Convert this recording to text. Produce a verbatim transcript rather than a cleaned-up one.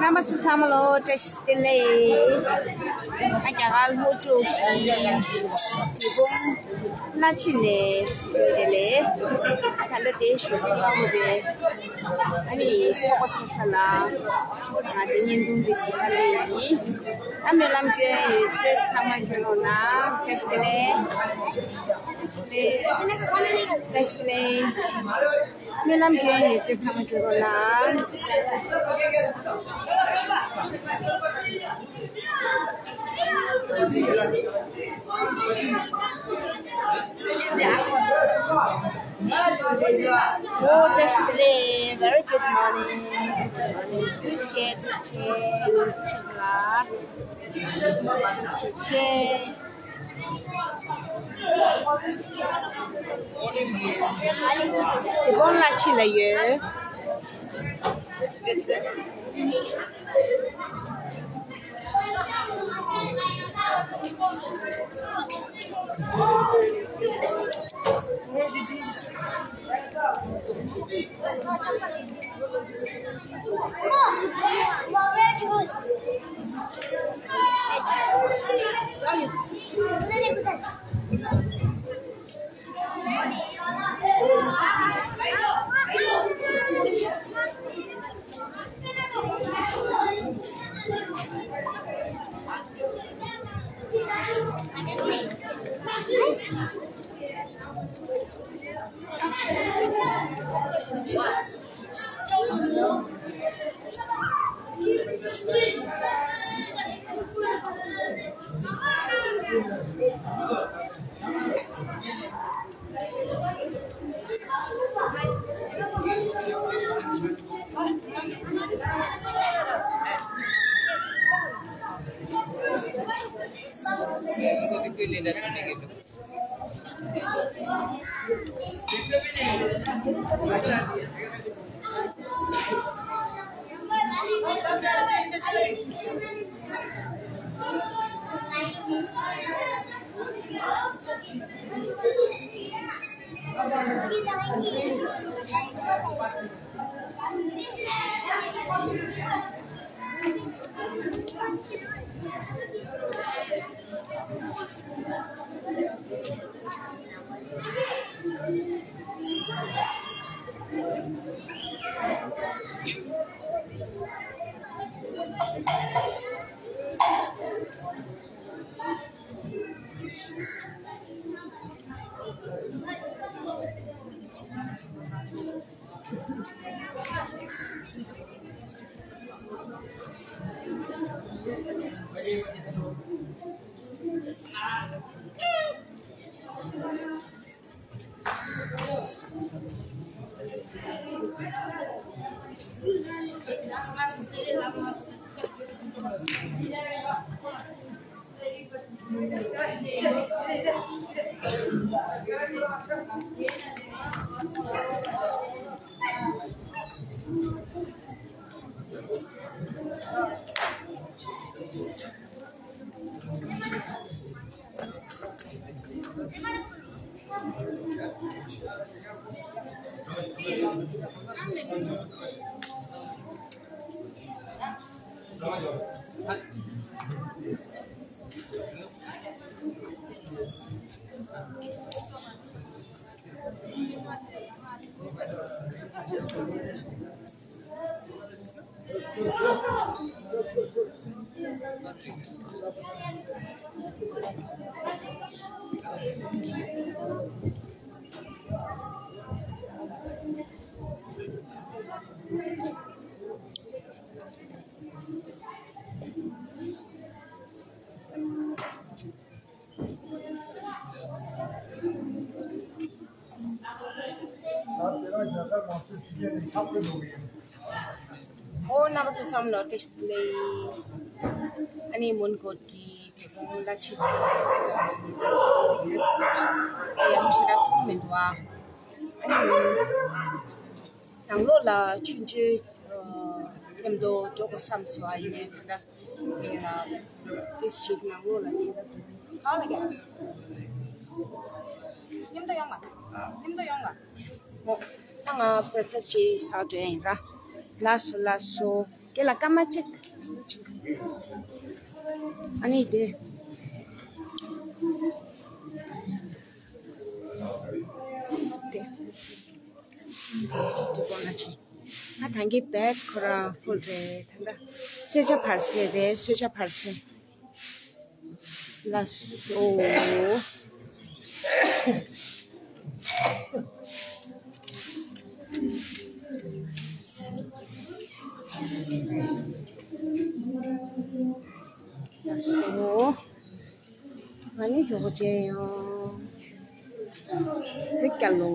རྣམ་པ་ཚོ་ཚང་མ་ལོ་བཀྲ་ཤིས་བདེ་ལེགས། ང་རྒྱ་གར་ལྷོ་ཕྱོགས་ཀྱི་འབྲས་སྤུངས་བླ་ཕྱི་ནས་བཟོས་ཏེ་ལས། ད་ལྟ་དེ་ཞོགས་པ་ཁ་བོ་རེད། ཨ་ནི་ཚོགས་པ་ཚོགས་ས་ལ་ང་དེ་བརྙན་ཐུང་འདི་བཟོས་པ་ལས་ཡིན། ཨ་སྨོན་ལམ་སྐྱོན་ཡོད་ཚད་ཚང་མ་སྐྱོན་རོགས་གནང་། བཀྲ་ཤིས་བདེ་ལེགས། བཀྲ་ཤིས་བདེ་ལེགས། སྨོན་ལམ་སྐྱོན་ཡོད་ཚད་ཚང་མ་སྐྱོན་རོགས་གནང་། Oh, བཀྲ་ཤིས་བདེ་ལེགས། Very good morning. Good morning. ཆེ་ཆེ་ཆེ་ཆེ་ལ། ཆེ་ཆེ། འབྲས་སྤུངས་བླ་ཕྱི་ལ་ཡོད། ཨོ་རྣམ་པ་ཚོ་ཚང་མ་ལ་བཀྲ་ཤིས་བདེ་ལེགས། ཨ་ནི་མོན་གྷོ་གི་ དེ་གོང་ལ་ཕྱིན་ཡང་ཞེ་དྲག་མཐོང་མི་འདུག་ཨ། ཨ་ནི་ནང་ལོགས་ལ་ཆུང་ཆུང་མཉམ་དུ་འགྲོ་དགོས་བསམ་སོང་ཨ། ཡིན་ནའི་ད་ལྟ་ངས་ལ་ཏིས་ཅིག་ནང་ལོགས་ལ་ཕྱིན་ན་གང་ལ་རྒྱག་མཉམ་དུ་ཡོང་མ་མཉམ་དུ་ཡོང་མ། ད་ང་བྷེ་རེག་ཕ་སི་ཅིག་ཟ་འགྲོ་ཡིན་ར། ལགས་སོ་ལགས་སོ། དེ་ལ་སྐར་མ་གཅིག་ཨ་ནི་དེ། དེ། དེ་གོང་ལ་ཕྱིན། ང་ད་གིན་བེག་ཁོ་རང་ཕུལ་རེད་ད་ལྟ། གསོལ་ཇ་ཕར་སེ་རེད། གསོལ་ཇ་ཕར་སེ། ལགས་སོ། ལགས་སོ། ང་ནི་ཞོགས་ཇ་ཡང་ཐེག་ཀ་ལོ།